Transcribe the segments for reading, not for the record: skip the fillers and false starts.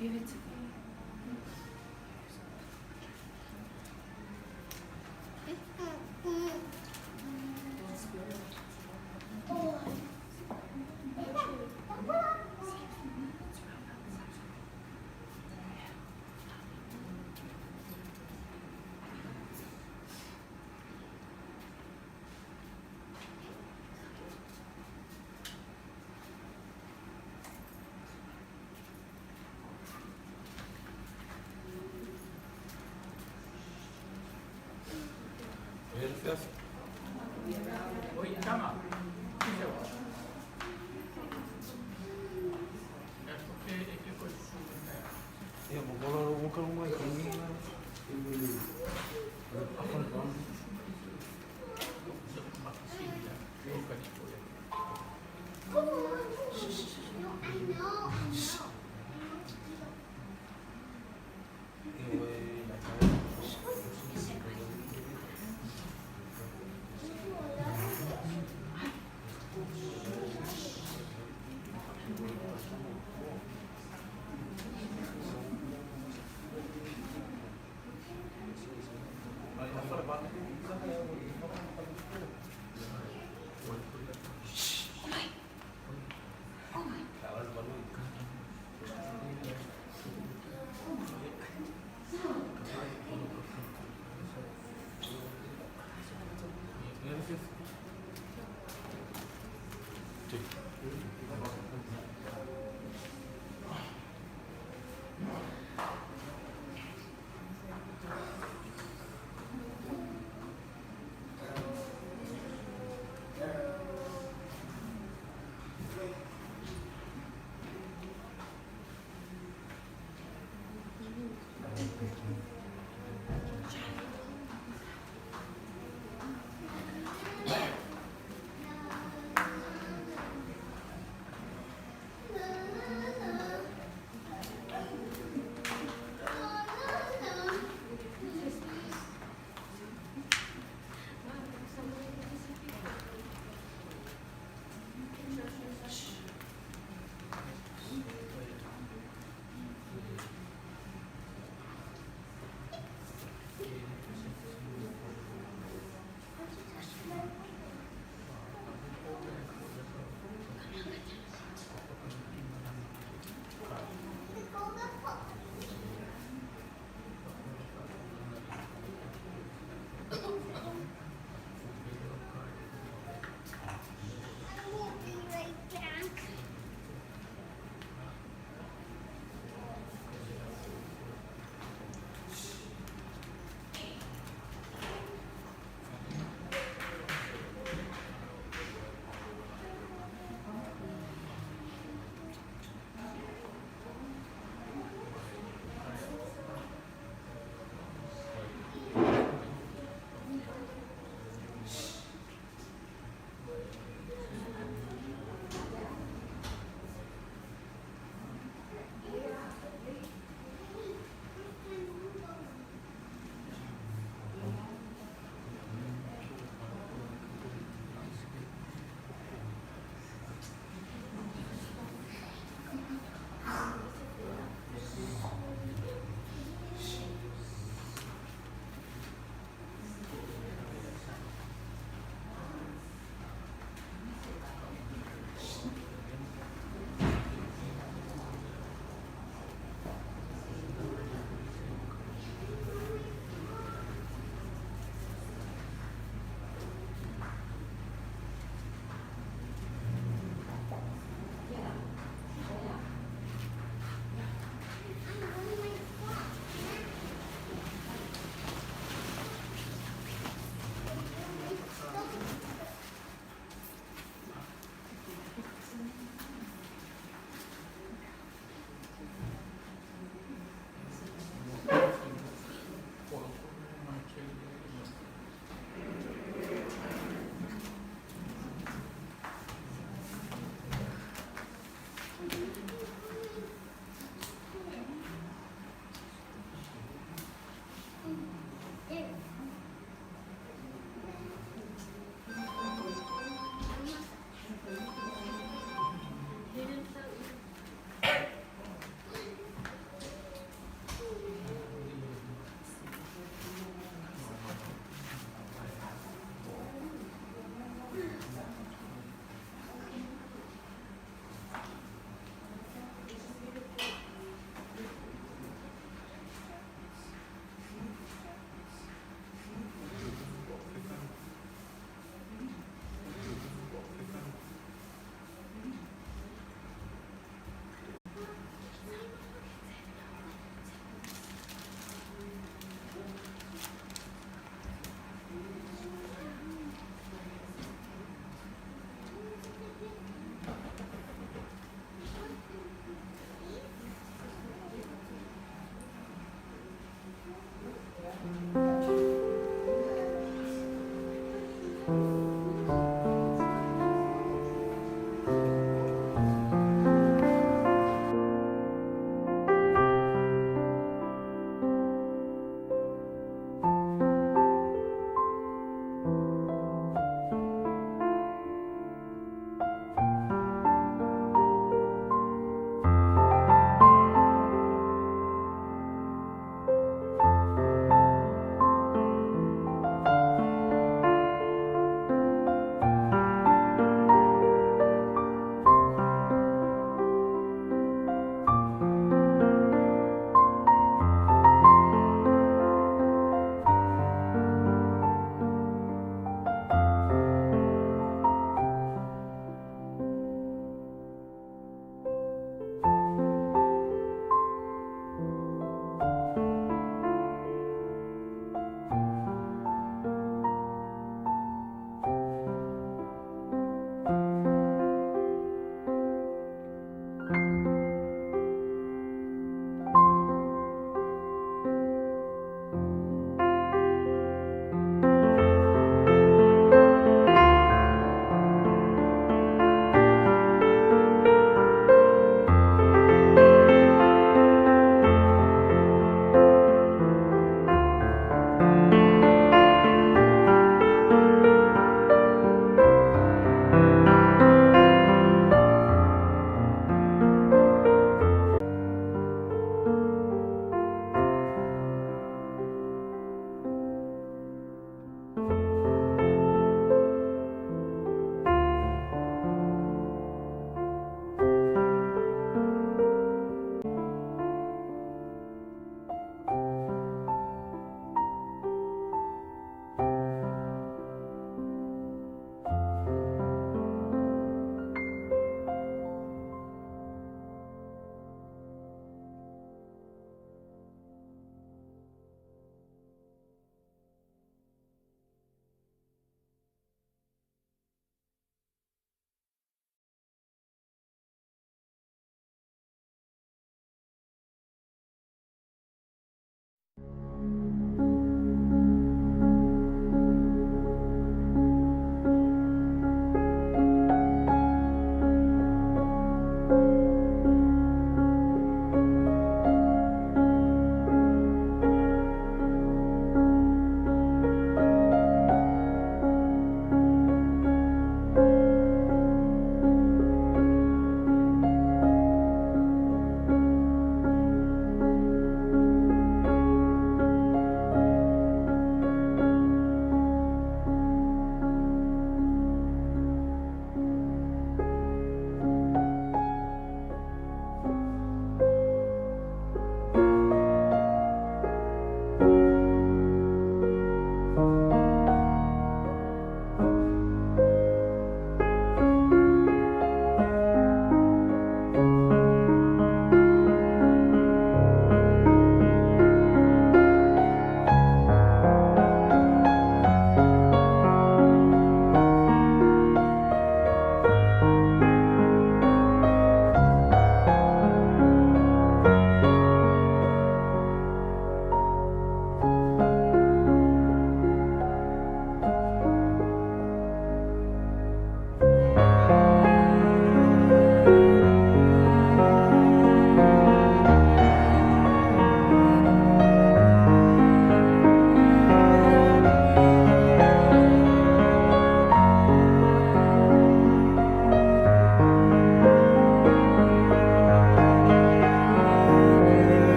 Give it to me. Don't spill it.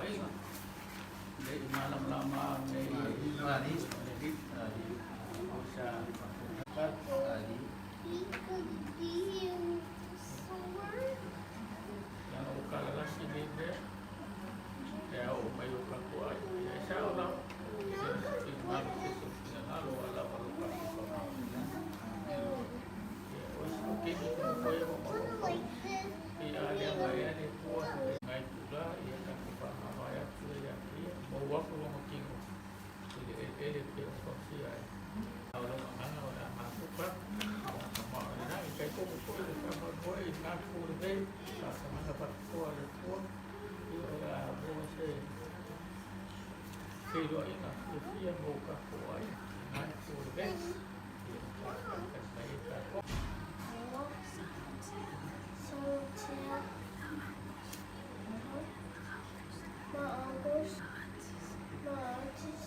aiga. Le i malamalama nei le o sa Leaga ua kalalasi nei mea, e ao mai o tatou aiga. Ia e sao lava, e le o se finagalo se isi o finagalo a lava lo tatou tamaoaiga. Ia o isi o kemi tumu koe o mafaufau. Pei a leaga ea le Atua i ngai tula, ia tatou faamavae atu ai ia te ia, mou atu lona tino i le eleele e pei ona tausia ai. A o lona agaga o le a mafuta E talitonu foi le faamoemoe i lena itu lenei, faatagaga faapitoa a le Atua, ia o le a maua se feiloaiga fiafia mo tatou aiga i lena itu lenei. Ia faatalitali mai ai tatou. My uncles, my aunties,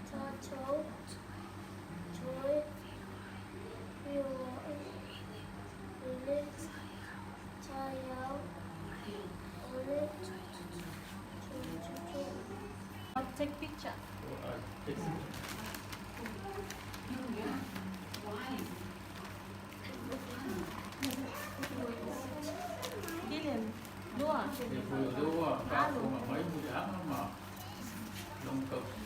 Tato, Joy, Lily, Tayao, Ole, Chu. Take picture. Gillian, dua. E foi o lea ua faafofoga mai muliaga ma lona tausi.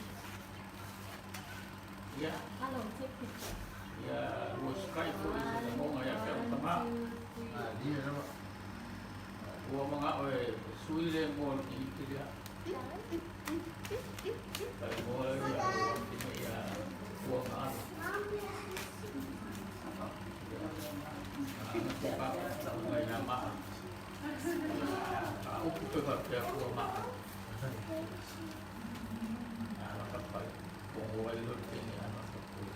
Ia, Hello, take picture. ia ua sikai foi se lagona ia te au tama. Ua mana'o e sui le igoa o le kiliki lea. Faaigoa lea ia ina ia Puagalo. Ia, ana ia Maa. A upu pe faapea Pua Maa. Ana kapai. Pogo ai loa le teine ana kapui.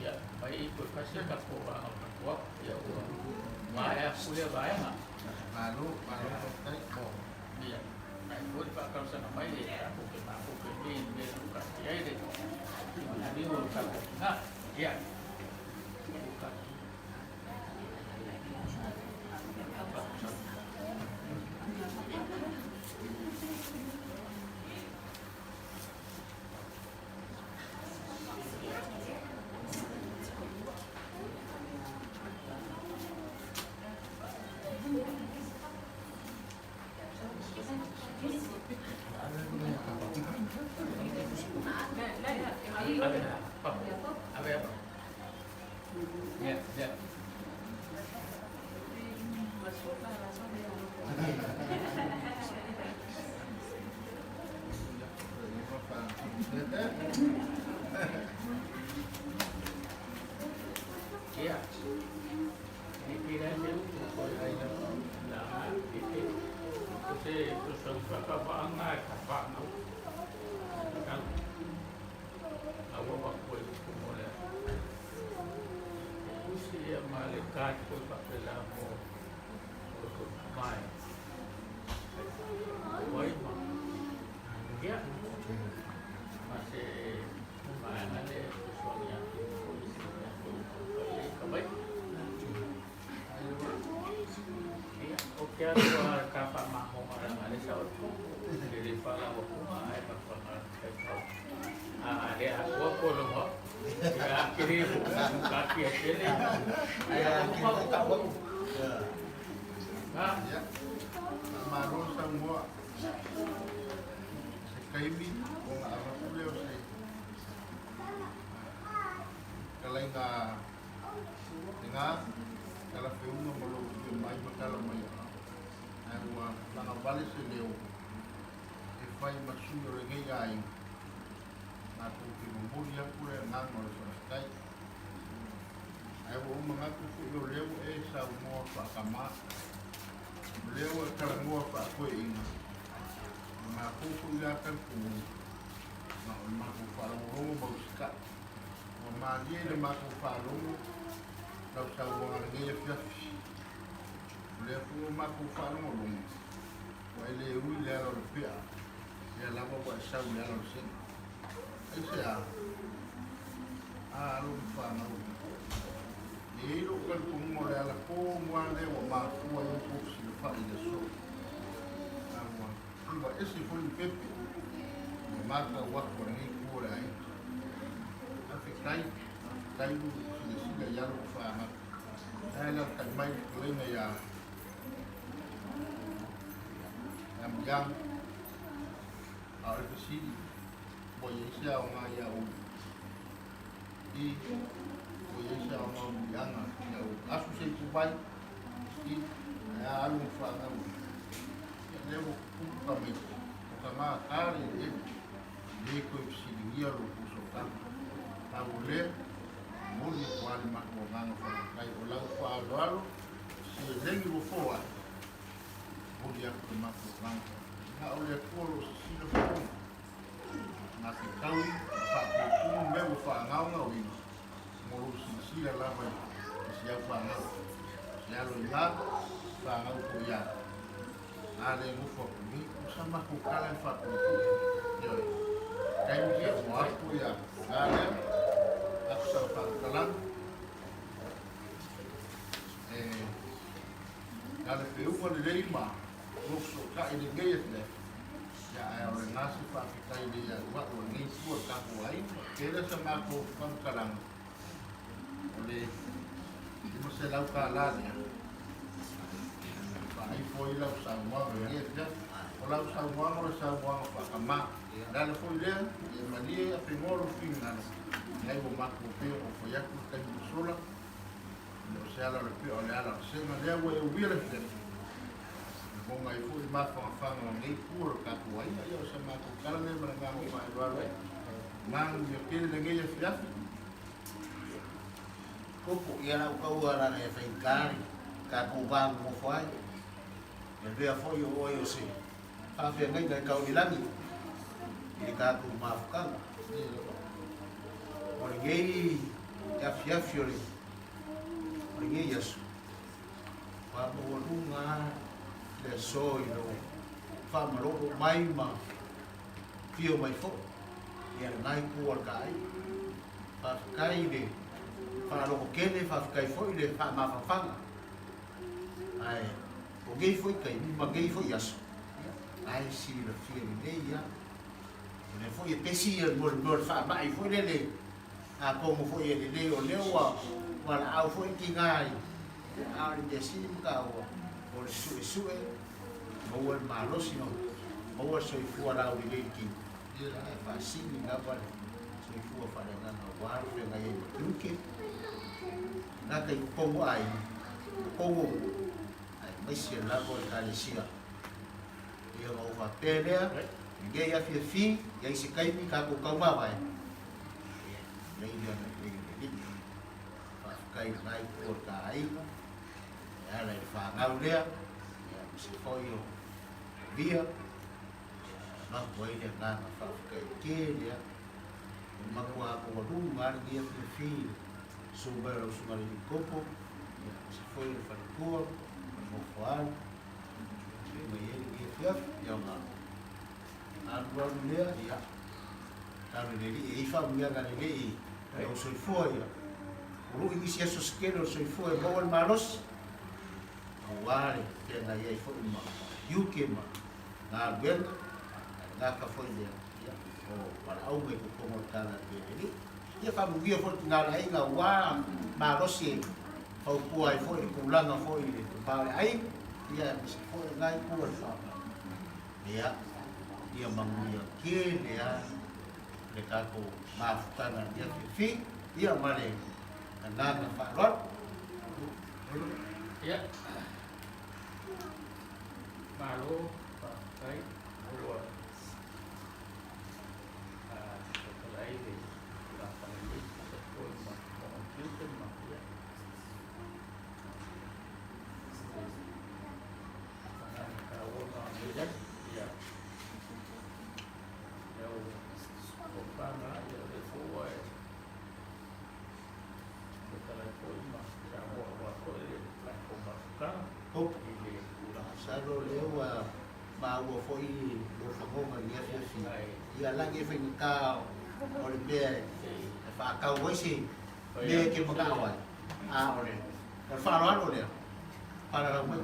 Ia, mai i koe kasi tatou vaega o tatou au. Ia ua maea aku lea vaega. Ia, ae foi le faatalosaga mai e tatou te mafuta i nei mea e taatia ai le liuliu o le tatou tina. Ia, Ave apa? Ave apa? Ya, ya. Ia, e pei se upu foi ai la e o se o se faapaaga e ka whanau. Kau. Aua wa koe upu mo lea. E usi ia ma le card koe faapela mo o le mai. Wai ma. Ia. Ma se maana le fesoasoani atu foi i se mea foi o ka vai. Ia, o ke atu a ka whaamamonga ranga le sa o le le whalawa kunga ai mapanga kai kau. A le atua ko longa. Ia kiri ka kia tele. Ai a kuma u. Ha? Ia, faamalo saunoa se taimi ona avatu lea o se fetalaiga lena talafeauga ma lou afio mai ma tala mai ae ua lagavale se leo e fai ma sui o lenei aiga matou te momoli atu le agaga o le faafetai. Ae ua ou manatu foi o lea ua e saunoa faatamā, o lea ua e talanoa faatoeaina, o matou foi la talitonuga, na o le matou faalogologo ma usitai. Ua malie i le matou faalogo lau saunoaga i lenei afiafi. O lea foi ua matou faalogologo, ua e le ui i le ala o le pea, lea lava ua e sau i le ala o le sega. Aisea? A, alo ma fanau. E i ai lou talitonuga o le ala tonu lava lea ua mafua ai ona tou fesilafai i le aso. A ua iva ese foi le pepe i le matau atu a lenei itu o le aiga. Faafetai, faafetai lu silasila i alo ma fanau. Ae alaalatai mai le fetalaiga ia Amiang. A o le fesili, ua i ai se aoga ia ou i ua i ai se aoga o muliaga ina ua asu se ituvai i ae a alu ma fanau ia lea ua tutupu tamaiti o tagata le eleele e le toe fesiligia lo outou sootaga. Pau o lea, momoli atu lava le matou agaga faafetai o lau faaaloalo seleni ua foai, momoli atu le matou agaga faafetai. Na o le Atua o lo o sisila fofoga. Na te taui ma faapuupuu mea ua faagaogaoina mo lou silasila lava i si au fanau. Se alo i la, fanau foi ia. A le nofo atu nei, o sa matou tala e faapuupuu. Ioe. Taimi sa ua atu ia a lea, atu sa faamatalaga. E, na le feuga lelei ma lou fesootai lenei afiafi. Ia, ae o lena se faafetai lelei ia te au o lenei itu o le tatou aiga. Tele sa matou faamatalaga, o le $500 lea, e faaifo ai lau saunoaga i lenei afiafi. O lau saunoaga o le saunoaga faatamā. O le ala foi lea, ia malie afenoa lou finagalo, leai ua matou pei ona ou fai atu i le taimi ua sola, E le o se ala o le pea, o le ala o le sega lea ua e uia le afiafi. Lagona ai foi le mafanafana o lenei itu o le tatou aiga. Ia o sa matou tala lea ma le agaga faaaloalo. Manuia tele lenei afiafi. Tupu ia lau taua lana e faigata le tatou va nonofo ai. E avea foi o oe o se faafeagaiga e tau i le lagi i le tatou mafutaga. O lenei afiafi o le o lenei aso, ua maualuga lava le aso i lou faamalolo mai ma afio mai foi ia lena itu o le taaiga. Faafetai i le faalogo tele, faafetai foi i le faamafanafana. Ae o nei foi taimi ma nei foi aso, ia, la e silafia lelei lava. O lea foi e pesi ia mo le mea o le faamai foi lele, atonu foi e lelei o lea ua valaau foi tiga i, a o le mea sili ma taua, o le suesue, maua le malosi ma maua le soifua laulelei i le tino, ae faasili lava le soifua faaleagaga aua le feagai ai ma tiute, gata i totonu o aiga, totonu o nuu, aemaise lava o Ekalesia. Ia ona ou faapea lea, lenei afiafi, i ai se taimi tatou taumavae, ia, lelei lea na lelei o le Alii. Faafetai i lena itu o le ta aiga, e ala i le fanau lea, ia, aemaise foi o Lia, ia, avatu ai le agaga faafetai tele lava. E matua maualuga lava lenei afiafi i le susu mai o lau Susuga i le Alii Koko, ia, aemaise foi o le faletua ma le nofo-a-alu, ia, mai ai lenei afiafi, ia ona alualu lea, ia, talo i le Alii e i ai faamanuiaga lelei i lou soifua, ia ului nisi aso se tele o le soifua e maua le malosi, aua le feagai ai foi ma tiute ma galuega, ae le gata foi i lea, ia, o valaauga i totonu o le Tala Lelei a le Alii. Ia faamanuia foi le tina o le aiga aua malosi e fautua ai foi i le tulaga foi i le va o le aiga, ia aemaise foi o lena itu o le fanau. Ia, ia manuia tele lava le tatou mafutaga i lenei afiafi, ia ma le agaga faaaloalo. Ia, malo faafetai ua fetalai le tulafono lenei tusa foi ma ona tiute ma ia agaga taua ma lenei aso. Ia, lau tofaga, ia o lea foi ua e fetalai foi ma saunoa aua foi le tatou mafutaga i le tulaga. Masalo o lea ua maua foi lou fagoga i lenei afiafi, ia lagi e faigata o le mea e faatau ai se mea e te manao ai. A o le faaaloalo lea, faalalau mai,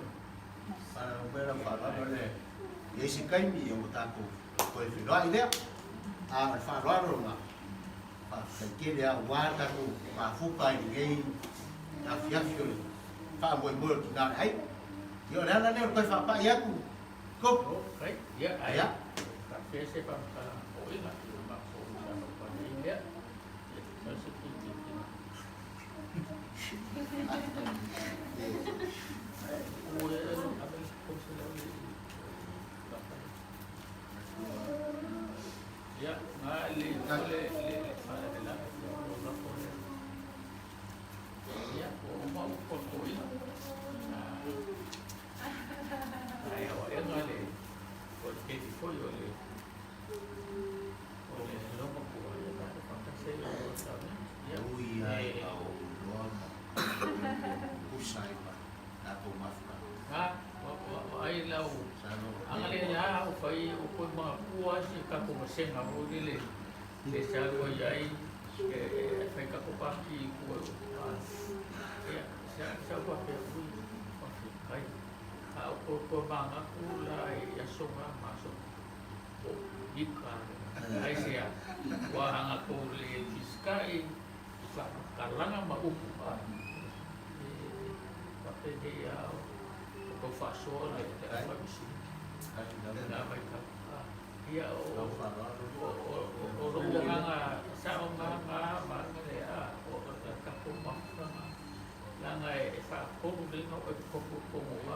faalalau mai lau faaaloalo le i ai se taimi ia ua tatou toe feiloai lea. A o le faaaloalo lena, faafetai tele lava aua tatou mafuta ai i lenei afiafi o le faamoemoe o le tina o le aiga. Ia o le ala lea o le toe faapai atu, Koko. Ia, ai, Ia. faapea se faamatalaga toeaina i le matou mataupu nei lea. Ia, fai se piipii. Ui lava i a ou iloa ma pusa ai ma tatou mafutaga. Masalo Aisea? Ua aga tou le fisikai i faamatalaga ma upu e faapenei lava o tau faasoa le aufaipisinisi i lena vaitau. Ia, o lou agaga sao ma ma le o le tatou mafuta leaga e faatolu nei ona ou epikopo i totonu o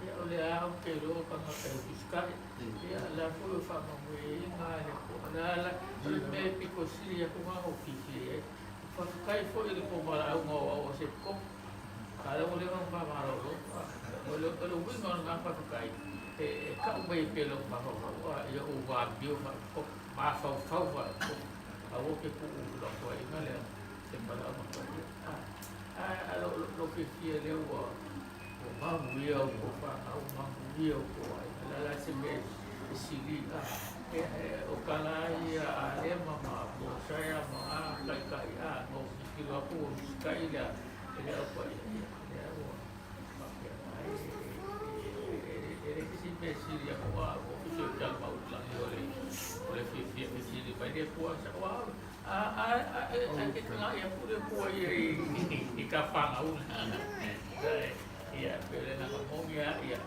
ia o lea lava ou te iloa o tagata e fisikai. Ia o le a foi o faamanuiaina le Atua. O le a la o le mea e pito sili atu lena ona ou fiafia i ai. Faafetai foi i le tou valaauga o au o se epikopo, a o lea ua leva ona ma malolo. O le uiga o lena faafetai, e tau mai ai pea i lou mafaufau, ia ou amio faa-epikopo, mafaufau faa-epikopo, aua ou te tuu i lau toeaina lea le valaauga paia. Ae lou fiafia lea ua manuia outou fanau, manuia outou aiga. O le a la se mea e sili o tala lava ia a Alema ma Mosaia ma a taitai na ou tilotilo atu ua usitai le Au Paia, ia lea ua faapena. E leai se isi mea e sili atu a o se tala maulagi o le fiafia fesili mai le Atua, ae te tagai atu le Atua ia i ta fanau. Ia, pei o le agaga moni lava, ia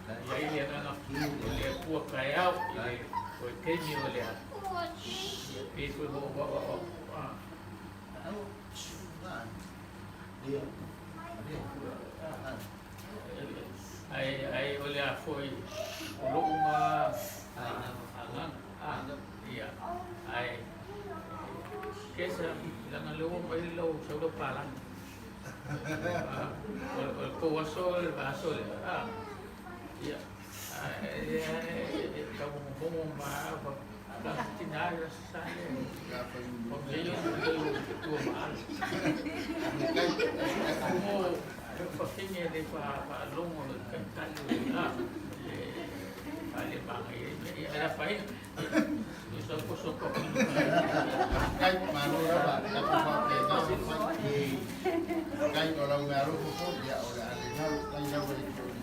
i ai le agaga o le Atua taeao i le vaitaimi o le ia pei foi o Ae o le a foi o lou ma agaga ia ae kesa leaga lea ua aumai lau sau lau palagi o le tou aso le aso lea ia ae tau momomo ma tina i le aso Sa le o nei o tua ma ale o fafine le faalogo le taitai o le fale magaia ia ala fai so ko so ko Kai malo lava tatou faapena ona fai kai o lau mealofa foi ia o le a le galo tai lava i te oli.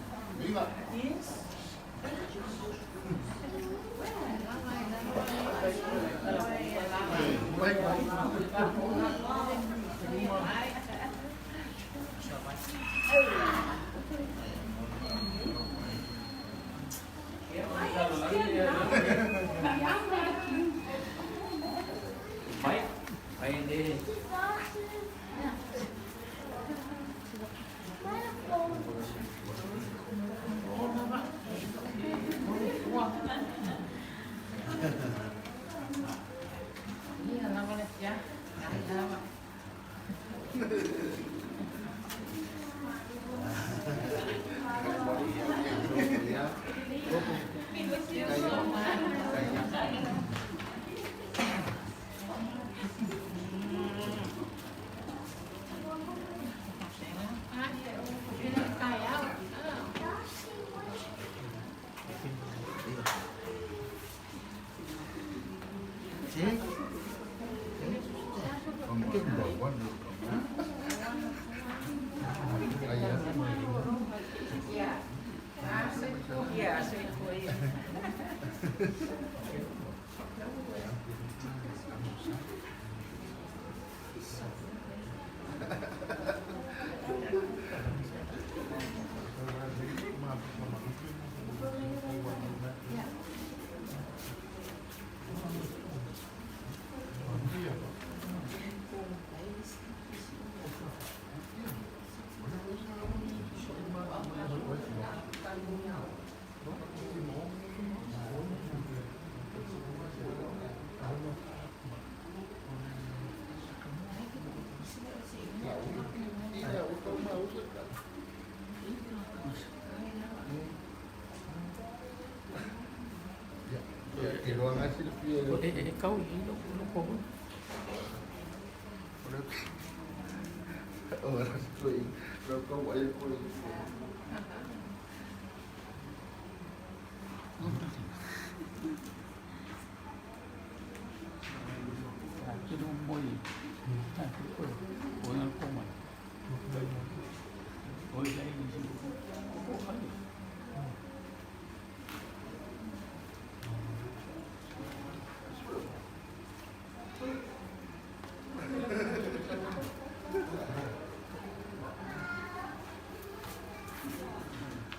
E kau i lou pohu. Te